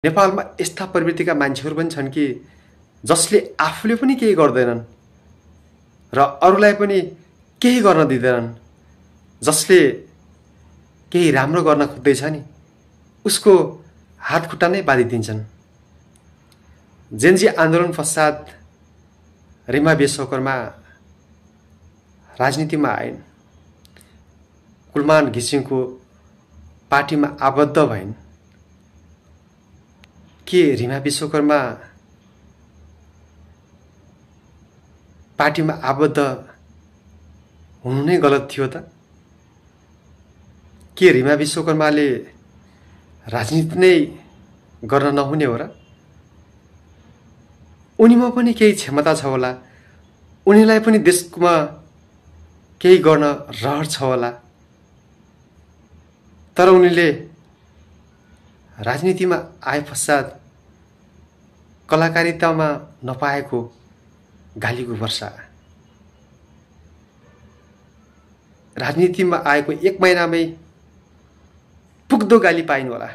नेपालमा यस्ता प्रवृत्तिका मान्छेहरू पनि छन् कि जसले आफूले पनि केही गर्दैनन् र अरूलाई पनि केही गर्न दिँदैनन्। जसले केही राम्रो गर्न खोज्दैछ नि उसको हात खुट्टा नै बाँधिदिन्छन्। जेनजी आन्दोलन पश्चात रिमा विश्वकर्मा राजनीतिमा आइन्। कुलमान घिसिङको पार्टीमा आबद्ध भइन्। के रिमा विश्वकर्मा पार्टीमा आबद्ध हुनु नै गलत थियो त? के रिमा विश्वकर्माले राजनीति नै गर्न नहुने हो र? उनीमा पनि केही क्षमता छ होला, उनीलाई पनि देशमा केही गर्न रहर छ होला, तर उनीले राजनीतिमा आए पश्चात कलाकारितामा नपाएको गालीको वर्षा। राजनीतिमा आएको 1 महिनामै पुग्दो गाली पाइनु होला।